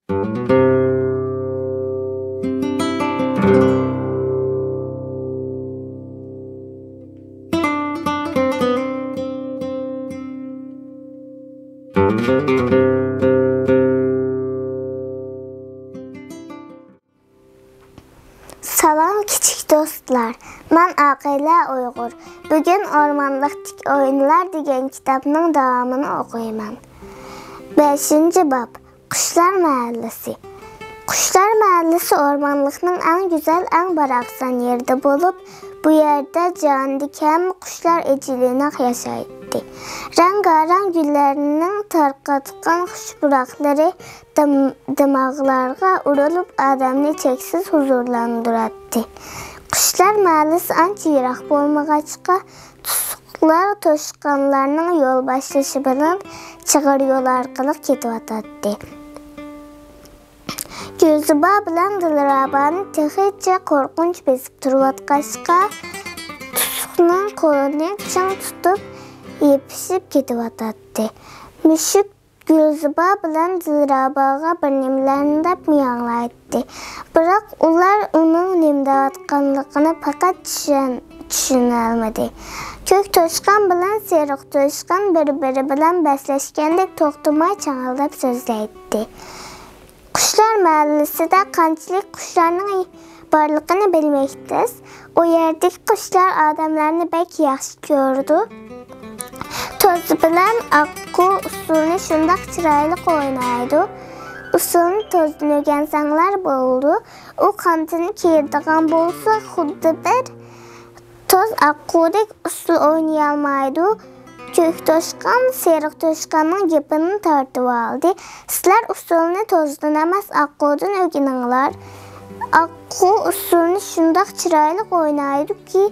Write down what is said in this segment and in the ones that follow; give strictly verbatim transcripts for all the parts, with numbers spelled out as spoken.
سالام كىچىك دوستلار، مەن ئاقىلە ئۇيغۇر. بۈگۈن ئورمانلىقتىكى ئويۇنلار دېگەن كىتابنىڭ داۋامىنى ئوقۇيمەن. بەشىنچى باب، قۇشلار مەھەللىسى. قۇشلار مەھەللىسى ئورمانلىقنىڭ ئەڭ گۈزەل، ئەڭ باراقسان يېرىدە بولۇپ، بۇ يەردە جاندىكى ھەممە قۇشلار ئېچىلىنىق ياشايتتى. رەڭگارەڭ گۈللەرنىڭ تارقاتقان خۇش پۇراقلىرى دىم-، دىماغلارغا ئۇرۇلۇپ، ئادەمنى چەكسىز ھۇزۇرلاندۇراتتى. قۇشلار مەھەللىسى ئانچە يىراق بولمىغاچقا، تۇسۇقلار توشقانلارنىڭ يول باشلىشى بىلەن چىغىر يول ئارقىلىق كېتىۋاتاتتى. گۈلزىبا بىلەن دىلرابانى تېخىچە قورقۇنچ بېسىپ تۇرۇۋاتقاچقا، تۇسۇقنىڭ قولىنى چىڭ تۇتۇپ، يېپىشىپ كېتىۋاتاتتى. مۈشۈك گۈلزىبا بىلەن دىلراباغا بىر نېمىلەرنى دەپ مىياڭلايتتى. بىراق ئۇلار ئۇنىڭ نېمە دەۋاتقانلىقىنى پەقەت چۈشەن-، چۈشىنەلمىدى. كۆك توشقان بىلەن سېرىق توشقان بىر-بىرى بىلەن بەسلەشكەندەك توختىماي چاڭىلداپ سۆزلەيتتى. قۇشلار مەھەللىسىدە قانچىلىك قۇشلارنىڭ بارلىقىنى بىلمەكتىسىز. ئۇ يەردىكى قۇشلار ئادەملەرنى بەك ياخشى كۆرىدۇ. توز بىلەن ئاققۇ ئۇسسۇلنى شۇنداق چىرايلىق ئوينايدۇ. ئۇسسۇلنى توزدىن ئۆگەنسەڭلار بولىدۇ. ئۇ قانىتىنى كېرىدىغان بولسا، خۇددى بىر توز ئاققۇدەك ئۇسسۇل ئوينىيالمايدۇ. كۆك توشقان سېرىق توشقاننىڭ گېپىنى تارتىۋالدى. سىلەر ئۇسسۇلنى توزدىن ئەمەس، ئاققۇدىن ئۆگىنىڭلار. ئاققۇ ئۇسسۇلنى شۇنداق چىرايلىق ئوينايدۇكى،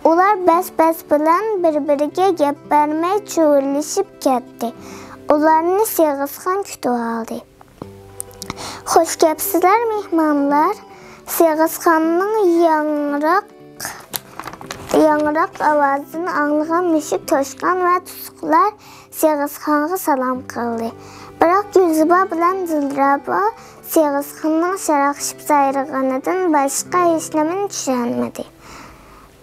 ئۇلار بەس-بەس بىلەن بىر-بىرىگە گەپ بەرمەي چۇۋۇللىشىپ كەتتى. ئۇلارنى سېغىزخان كۈتۈۋالدى. خوش كەپسىلەر، مېھمانلار! سېغىزخاننىڭ ياڭراق، ياڭراق ئاۋازىنى ئاڭلىغان مۈشۈك توشقان ۋە تۇسۇقلار سېغىزخانغا سالام قىلدى. بىراق گۈلزىبا بىلەن دىلرابا سېغىزخاننىڭ شاراقشىپ سايرىغىنىدىن باشقا ھېچنېمىنى چۈشەنمىدى.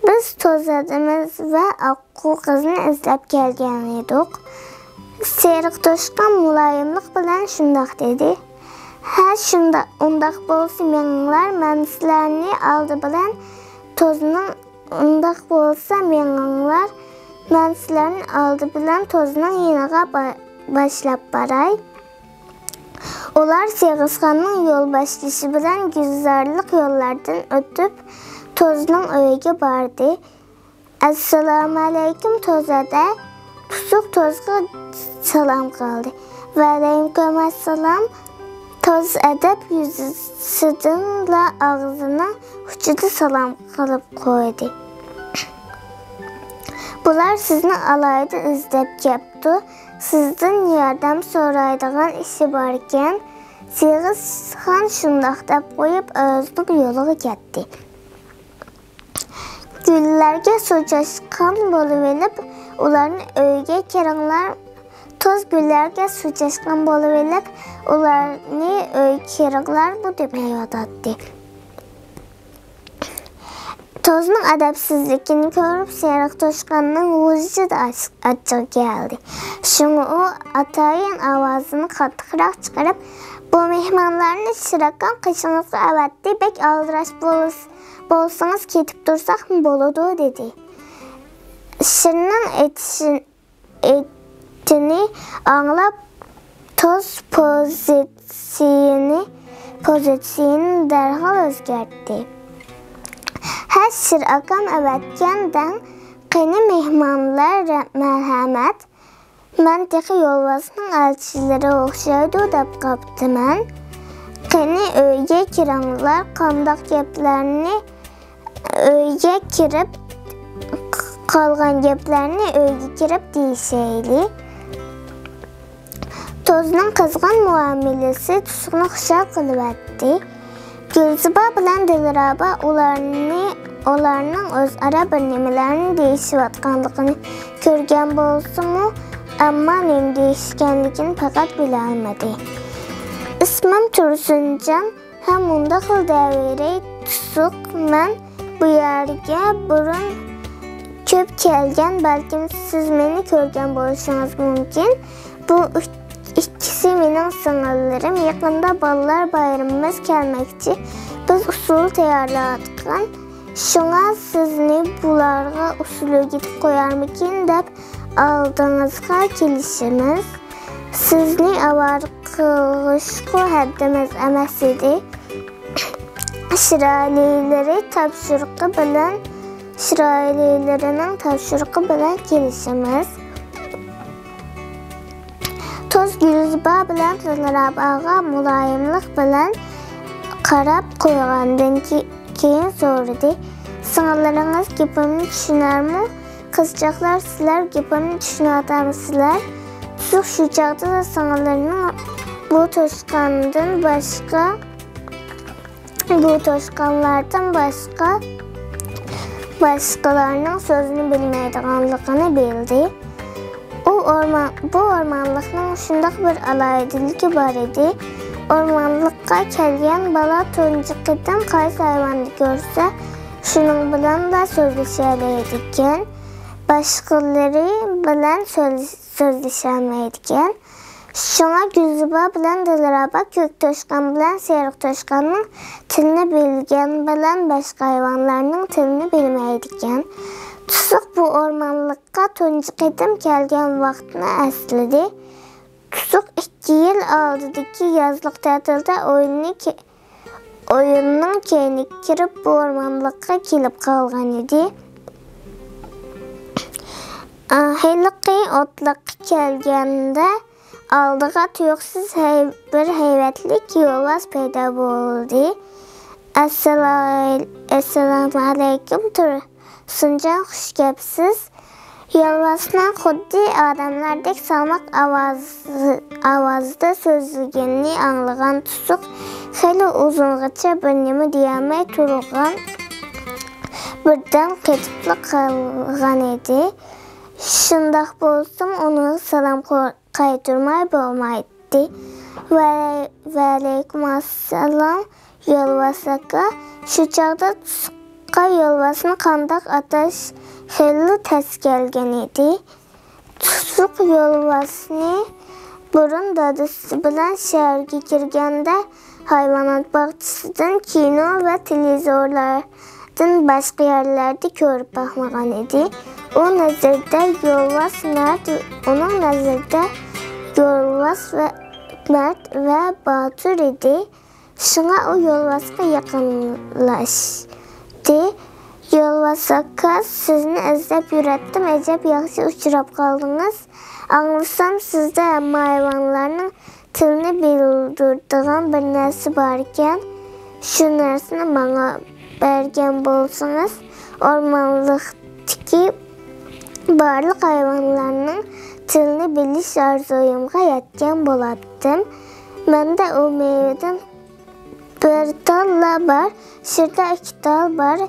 بىز توزادىمىز ۋە ئاققۇ قىزنى ئىزدەپ كەلگەن ئىدۇق. سېرىق توشقان مۇلايىملىق بىلەن شۇنداق دېدى. ھە، شۇنداق، ئۇنداق بولسا مېڭىڭلار، مەن سىلەرنى ئالدى بىلەن توزنىڭ، ئۇنداق بولسا مېڭىڭلار، مەن سىلەرنى ئالدى بىلەن توزنىڭ يېنىغا با-، باشلاپ باراي. ئۇلار سېغىزخاننىڭ يول باشلىشى بىلەن گۈلزارلىق يوللاردىن ئۆتۈپ، توزنىڭ ئۆيىگە باردى. ئەسسالامۇئەلەيكۇم، توزادە. تۇسۇق توزغا سالام قىلدى. ۋەئەلەيكۇم ئەسسالام. توز ئەدەپ يۈزىسىدىنلا ئاغزىنىڭ ئۇچىدا سالام قىلىپ قويدى. بۇلار سىزنى ئالايدا ئىزدەپ كەپتۇ. سىزدىن ياردەم سورايدىغان ئىشى باركەن. سېغىزخان شۇنداق دەپ قويۇپ، ئۆزىنىڭ يولىغا كەتتى. گۈللەرگە سۇ چاچقان بولۇۋېلىپ، ئۇلارنى ئۆيگە كىرىڭلار. توز گۈللەرگە سۇ چاچقان بولۇۋېلىپ، ئۇلارنى ئۆيگە كىرىڭلارمۇ دېمەيۋاتاتتى. توزنىڭ ئەدەپسىزلىكىنى كۆرۈپ، سېرىق توشقاننىڭ ۋىجدانى ئاچ-، ئاچچىقى كەلدى. شۇڭا ئۇ ئاتايىن ئاۋازىنى قاتتىقراق چىقىرىپ، بۇ مېھمانلارنى شىرئاكام قېشىڭىزغا ئەۋەتتى، بەك ئالدىراش بولس-، بولسىڭىز كېتىپ تۇرساقمۇ بولىدۇ، دېدى. شىرنىڭ ئېيتىشى-، ئېيتىشىنى ئاڭلاپ، توز پوزىتسىيىنى، پوزىتسىيىنى دەرھال ئۆزگەرتتى. ھە، شىرئاكام ئەۋەتكەن دەڭ، قېنى مېھمانلار، رە-، مەرھەمەت. مەن تېخى يولۋاسنىڭ ئەلچىلىرى ئوخشايدۇ دەپ قاپتىمەن. قېنى ئۆيگە كىرىڭلار، قانداق گەپلەرنى ئۆيگە كىرىپ، قالغان گەپلەرنى ئۆيگە كىرىپ دېيىشەيلى. توزنىڭ قىزغىن مۇئامىلىسى تۇسۇقنى خۇشال قىلىۋەتتى. گۈلزىبا بىلەن دىلرابا ئۇلارنى، ئۇلارنىڭ ئۆزئارا بىر نېمىلەرنى دېيىشىۋاتقانلىقىنى كۆرگەن بولسىمۇ، ئەمما نېمە دېيىشكەنلىكىنى پەقەت بىلەلمىدى. ئىس ئىسمىم تۇرسۇنجان ھەم مۇنداقلا دەۋېرەي، تۇسۇق. مەن بۇ يەرگە بۇرۇن كۆپ كەلگەن، بەلكىم سىز مېنى كۆرگەن بولۇشىڭىز مۇمكىن. بۇ ئىك-، ئىككىسى مېنىڭ سىڭىللىرىم. يېقىندا بالىلار بايرىمىمىز كەلمەكچى. بىز ئۇسسۇل تەييارلاۋاتقان. شۇڭا سىزنى بۇلارغا ئۇسسۇل ئۆگىتىپ قويارمىكىن دەپ ئالدىڭىزغا كېلىشىمىز. سىزنى ئاۋارە قىلغۇچقۇ ھەددىمىز ئەمەس ئىدى. ئىسرائىلىيلىرى تاپشۇرۇقى بىلەن، ئىسرائىلىيلىرىنىڭ تاپشۇرۇقى بىلەن كېلىشىمىز. توس گۈلزىبا بىلەن دىلراباغا مۇلايىملىق بىلەن قاراپ قويغاندىن كېيىن سورىدى، سىڭىللىرىڭىز گېپىمنى چۈشىنەرمۇ؟ قىزچاقلار، سىلەر گېپىمنى چۈشىنىۋاتامسىلەر؟ تۇسۇق شۇ چاغدا سىڭىللىرىنىڭ بۇ توشقاندىن باشقا، بۇ توشقانلاردىن باشقا، باشقىلارنىڭ سۆزىنى بىلمەيدىغانلىقىنى بىلدى. ئۇ ئورمان، بۇ ئورمانلىقنىڭ شۇنداق بىر ئالاھىدىلىكى بار ئىدى. ئورمانلىققا كەلگەن بالا تۇنجى قېتىم قايسى ھايۋاننى كۆرسە، شۇنىڭ بىلەنلا سۆزلىشەلەيدىكەن. باشقىلىرى بىلەن سۆز-، سۆزلىشەلمەيدىكەن. شۇڭا گۈلزىبا بىلەن دىلرابا كۆك توشقان بىلەن سېرىق توشقاننىڭ تىلىنى بىلگەن بىلەن باشقا ھايۋانلارنىڭ تىلىنى بىلمەيدىكەن. تۇسۇق بۇ ئورمانلىققا تۇنجى قېتىم كەلگەن ۋاقتىنى ئەسلىدى. تۇسۇق ئىككى يىل ئالدىدىكى يازلىق تەتىلدە ئويۇننى كە-، ئويۇننىڭ كەينىگە كىرىپ، بۇ ئورمانلىققا كېلىپ قالغان ئىدى. ئا، ھېلىقى ئوتلاققا كەلگەندە، ئالدىغا تۇيۇقسىز ھەي-، بىر ھەيۋەتلىك يولۋاس پەيدا بولدى. ئەسسالا-، ئەسسالامۇئەلەيكۇم، تۇرسۇنجان، خۇش كەپسىز. يولۋاسنىڭ خۇددى ئادەملەردەك سالماق ئاۋازى، ئاۋازدا سۆزلىگىنىنى ئاڭلىغان تۇسۇق خېلى ئۇزۇنغىچە بىر نېمە دېيەلمەي تۇرغان، بىردەم قېتىپلا قالغان ئىدى. شۇنداق بولسىمۇ، ئۇنىڭغا سالام قايتۇرماي بولمايتتى. ۋە-، ۋەئەلەيكۇم ئەسسالام، يولۋاس ئاكا. شۇ چاغدا تۇسۇققا يولۋاسنى قانداق ئاتاش خېلىلا تەس كەلگەن ئىدى. تۇسۇق يولۋاسنى بۇرۇن دادىسى بىلەن شەھەرگە كىرگەندە، ھايۋانات باغچىسىدىن كىنو ۋە تېلېۋىزورلاردىن باشقا يەرلەردە كۆرۈپ باقمىغان ئىدى. ئۇ نەزىرىدە يولۋاس مەرد، ئۇنىڭ نەزىرىدە يولۋاس ۋە مەرد ۋە باتۇر ئىدى. شۇڭا ئۇ يولۋاسقا يېقىنلاشتى. يولۋاس ئاكا، سىزنى ئىزدەپ يۈرەتتىم، ئەجەب ياخشى ئۇچراپ قالدىڭىز. ئاڭلىسام، سىزدە ھەممە ھايۋانلارنىڭ تىلىنى بىلدۈرىدىغان بىر نەرسە باركەن، شۇ نەرسىنى ماڭا بەرگەن بولسىڭىز، ئورمانلىقتىكى بارلىق ھايۋانلارنىڭ تىلىنى بىلىش ئارزۇيۇمغا يەتكەن بولاتتىم. مەندە ئۇ مېۋىدىن بىر تاللا بار، شىردا ئىككى تال بار،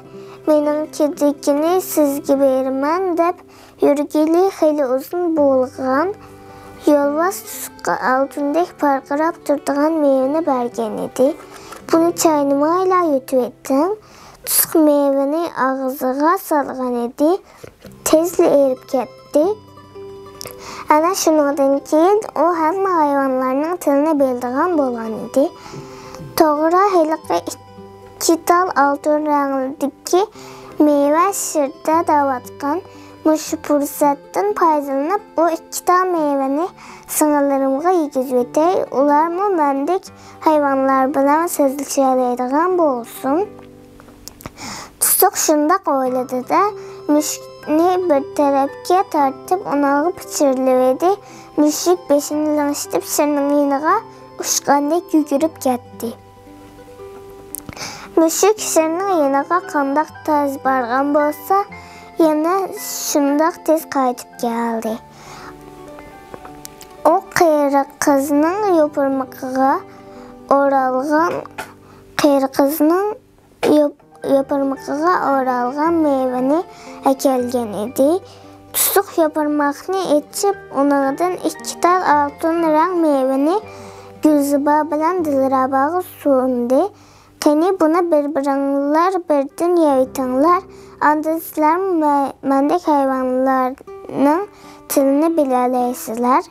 مېنىڭكىدىكىنى سىزگە بېرىمەن دەپ يۈرگىلى خېلى ئۇزۇن بولغان. يولۋاس تۇسۇققا ئالتۇندەك پارقىراپ تۇرىدىغان مېۋىنى بەرگەن ئىدى. بۇنى چاينىمايلا يۇتۇۋېتىڭ. تۇسۇق مېۋىنى ئاغزىغا سالغان ئىدى. تېزلا ئېرىپ كەتتى. ئەنە شۇنىڭدىن كېيىن ئۇ ھەممە ھايۋانلارنىڭ تىلىنى بىلىدىغان بولغان ئىدى. توغرا، ھېلىقى ئىككى تال ئالتۇن رەڭدىكى مېۋە شىردا دەۋاتقان. مۇشۇ پۇرسەتتىن پايدىلىنىپ، بۇ ئىككى تال مېۋىنى سىڭىللىرىمغا يېگۈزۈۋېتەي، ئۇلارمۇ مەندەك ھايۋانلار بىلەن سۆزلىشەلەيدىغان بولسۇن. تۇسۇق شۇنداق ئويلىدى-دە، مۈشۈكنى بىر تەرەپكە تارتىپ، ئۇنىڭغا پىچىرلىۋىدى. مۈشۈك بېشىنى لىڭشىتىپ، شىرنىڭ يېنىغا ئۇچقاندەك يۈگۈرۈپ كەتتى. مۈشۈك شىرنىڭ يېنىغا قانداق تېز بارغان بولسا، يەنە شۇنداق تېز قايتىپ كەلدى. ئۇ قېرى قىزنىڭ يوپۇرمىقىغا ئورالغان، قېرى قىزنىڭ يوپ-، يوپۇرمىقىغا ئورالغان مېۋىنى ئەكەلگەن ئىدى. تۇسۇق يوپۇرماقنى ئېچىپ، ئۇنىڭدىن ئىككى تال ئالتۇن رەڭ مېۋىنى گۈلزىبا بىلەن دىلرەباغا سۇندى. قېنى، بۇنى بىر-بىرىڭلار بىردىن يەۋېتىڭلار، ئاندىن سىلەر مە-، مەندەك ھايۋانلارنىڭ تىلىنى بىلەلەيسىلەر.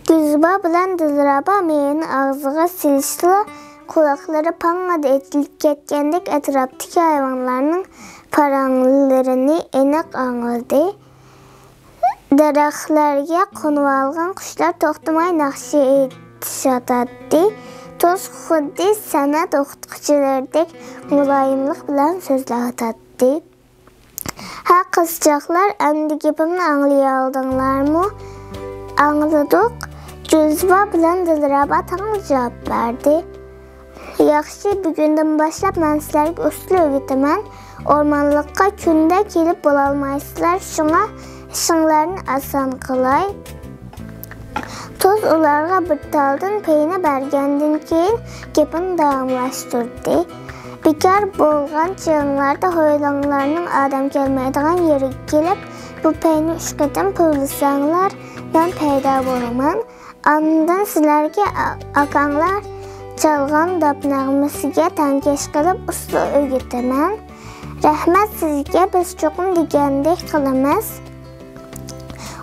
گۈلزىبا بىلەن دىلرەبا مېۋىنى ئاغزىغا سېلىشلا، قۇلاقلىرى پاڭڭىدە ئېتىلىپ كەتكەندەك ئەتراپتىكى ھايۋانلارنىڭ پاراڭلىرىنى ئېنىق ئاڭلىدى. دەرەخلەرگە قونۇۋالغان قۇشلار توختىماي ناخشا ئېيتىشاتاتتى. توس خۇددى سەنئەت ئوقۇتقۇچىلىرىدەك مۇلايىملىق بىلەن سۆزلەۋاتاتتى. ھە، قىزچاقلار، ئەمدى گېپىمنى ئاڭلىيالدىڭلارمۇ؟ ئاڭلىدۇق. گۈلزىبا بىلەن دىلرەبا تەڭلا جاۋاب بەردى. ياخشى، بۈگۈندىن باشلاپ مەن سىلەرگە ئۇسسۇل ئۆگىتىمەن. ئورمانلىققا كۈندە كېلىپ بولالمايسىلەر، شۇڭا ئىشىڭلارنى ئاسان قىلاي. توس ئۇلارغا بىر تالدىن پەينى بەرگەندىن كېيىن گېپىنى داۋاملاشتۇردى. بىكار بولغان چېغىڭلاردا ھويلاڭلارنىڭ ئادەم كەلمەيدىغان يېرىگە كېلىپ، بۇ پەينى ئۈچ قېتىم پۈۋلىسەڭلار، مەن پەيدا بولىمەن. ئاندىن سىلەرگە ئا-، ئاكاڭلار چالغان داپ نەغمىسىگە تەڭكەش قىلىپ ئۇسسۇل ئۆگىتىمەن. رەھمەت سىزگە، بىز چوقۇم دېگەندەك قىلىمىز.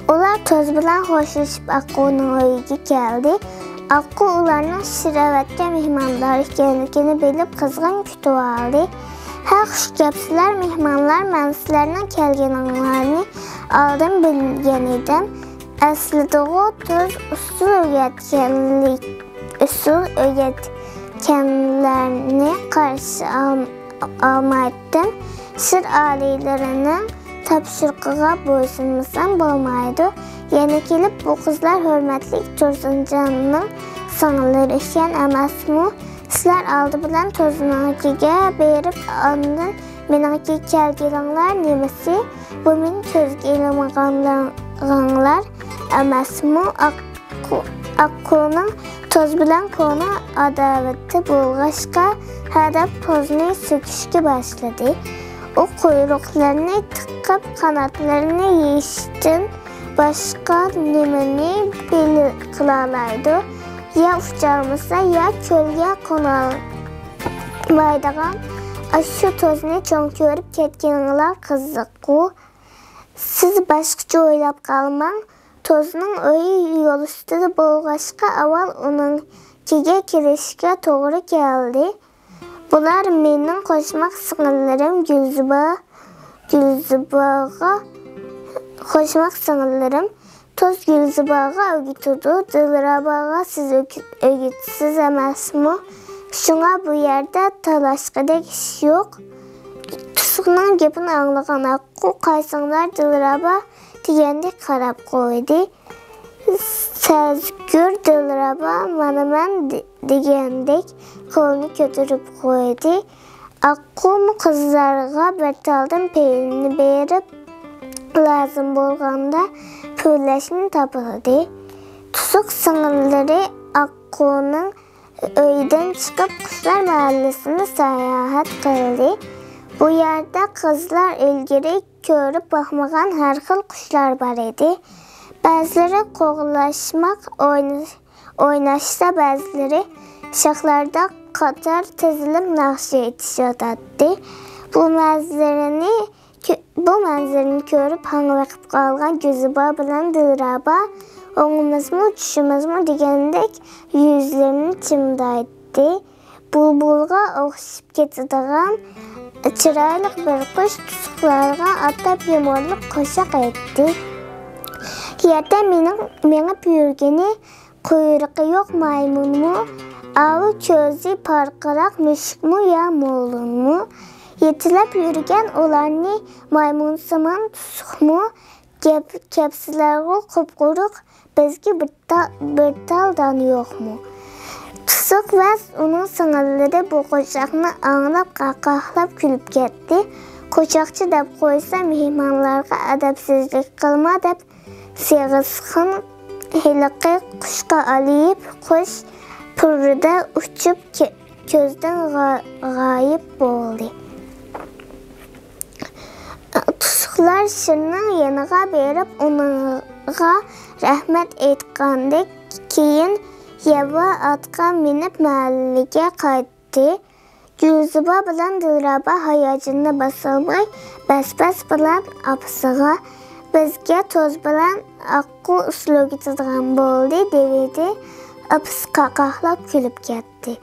ئۇلار توس بىلەن خوشلىشىپ ئاققۇنىڭ ئۆيىگە كەلدى. ئاققۇ ئۇلارنىڭ شىر ئەۋەتكەن مېھمانلار ئىكەنلىكىنى بىلىپ قىزغىن كۈتۈۋالدى. ھە، خۇش كەپسىلەر مېھمانلار، مەن سىلەرنىڭ كەلگىنىڭلارنى ئالدىن بىلگەن ئىدىم. ئەسلىدىغۇ توس ئۇسسۇل ئۆگەتكەنلىك، ئۇسسۇل ئۆگەتكەنلەرنى قارشى ئال-، ئالمايتتىم. شىر ئالىيلىرىنىڭ تاپشۇرۇقىغا بويسۇنمىسام بولمايدۇ. يەنە كېلىپ بۇ قىزلار ھۆرمەتلىك تۇرسۇنجاننىڭ سىڭىللىرى ئىكەن ئەمەسمۇ؟ سىلەر ئالدى بىلەن توسنىڭكىگە بېرىپ، ئاندىن مېنىڭكىگە كەلگىنىڭلار نېمىسى؟ بۇ مېنى كۆزگە ئىلمىغانلىرىڭلار ئەمەسمۇ؟ ئاققۇ-، ئاققۇنىڭ توس بىلەن كونا ئاداۋىتى بولغاچقا، ھەدەپ توسنى سۆكۈشكە باشلىدى. ئۇ قۇيرۇقلىرىنى تىقىپ، قاناتلىرىنى يېيىشتىن باشقا نېمىنى بىل-، قىلالايدۇ؟ يا ئۇچالمىسا، يا چۆلگە قونالمايدىغان ئاشۇ توسنى چوڭ كۆرۈپ كەتكىنىڭلار قىزىققۇ. سىز باشقىچە ئويلاپ قالماڭ. توسنىڭ ئۆيى يول ئۈستىدە بولغاچقا، ئاۋۋال ئۇنىڭكىگە كىرىشكە توغرا كەلدى. بۇلار مېنىڭ قوشماق سىڭىللىرىم گۈلزىبا، گۈلزىباغا، قوشماق سىڭىللىرىم. توس گۈلزىباغا ئۆگىتىدۇ، دىلرەباغا سىز ئۆگىت-، ئۆگىتىسىز ئەمەسمۇ؟ شۇڭا بۇ يەردە تالاشقۇدەك ئىش يوق. توسنىڭ گېپىنى ئاڭلىغان ئاققۇ، قايسىڭلار دىلرەبا دېگەندەك قاراپ قويدى. سەزگۈر دىلرەبا، مانا مەن دېگەندەك قولىنى كۆتۈرۈپ قويدى. ئاققۇمۇ قىزلارغا بىر تالدىن پەينى بېرىپ، لازىم بولغاندا پۈۋلەشنى تاپىلىدى. تۇسۇق سىڭىللىرى ئاققۇنىڭ ئۆيىدىن چىقىپ، قۇشلار مەھەللىسىنى ساياھەت قىلدى. بۇ يەردە قىزلار ئىلگىرى كۆرۈپ باقمىغان ھەر خىل قۇشلار بار ئىدى. بەزىلىرى قوغلاشماق ئوينىشى ئويناشسا، بەزىلىرى شاخلاردا قاتار تىزىلىپ ناخشا ئېيتىشىۋاتاتتى. بۇ مەنزىرىنى كۆ-، بۇ مەنزىرىنى كۆرۈپ ھاڭۋېقىپ قالغان گۈلزىبا بىلەن دىلرەبا ئوڭىمىزمۇ، چۈشىمىزمۇ دېگەندەك يۈزلىرىنى چىمدايتتى. بۇلبۇلغا ئوخشىشىپ كېتىدىغان چىرايلىق بىر قۇش تۇسۇقلارغا ئاتاپ يۇمۇرلۇق قوشاق ئېيتتى. يەردە مېنىڭ مېڭىپ يۈرگىنى قۇيرۇقى يوق مايمۇنمۇ؟ ئاۋۇ كۆزى پارقىراق مۈشۈكمۇ يا مولۇنمۇ؟ يېتىلەپ يۈرگەن ئۇلارنى مايمۇنسىمان تۇسۇقمۇ؟ گەپ-، كەپسىلەرغۇ قۇپقۇرۇق، بىزگە بىر تا-، بىر تال دان يوقمۇ؟ تۇسۇق ۋە ئۇنىڭ سىڭىللىرى بۇ قوشاقنى ئاڭلاپ قاقاھلاپ كۈلۈپ كەتتى. قوشاقچى دەپ قويسا، مېھمانلارغا ئەدەپسىزلىك قىلما دەپ، سېغىزخان ھېلىقى قۇشقا ئالىيىپ، قۇش پۇررىدە ئۇچۇپ كە-، كۆزدىن غا-، غايىب بولدى. تۇسۇقلار شىرنىڭ يېنىغا بېرىپ، ئۇنىڭغا رەھمەت ئېيتقاندەك، كېيىن ياۋا ئاتقا مىنىپ مەھەللىگە قايتتى. گۈلزىبا بىلەن دىلرەبا ھاياجىنىنى باسالماي، بەس-بەس بىلەن ئاپىسىغا، «بىزگە توز بىلەن ئاققۇ ئۇسسۇل ئۆگىتىدىغان بولدى» دېۋىدى. ئاپىسى قاقاقلاپ كۈلۈپ كەتتى.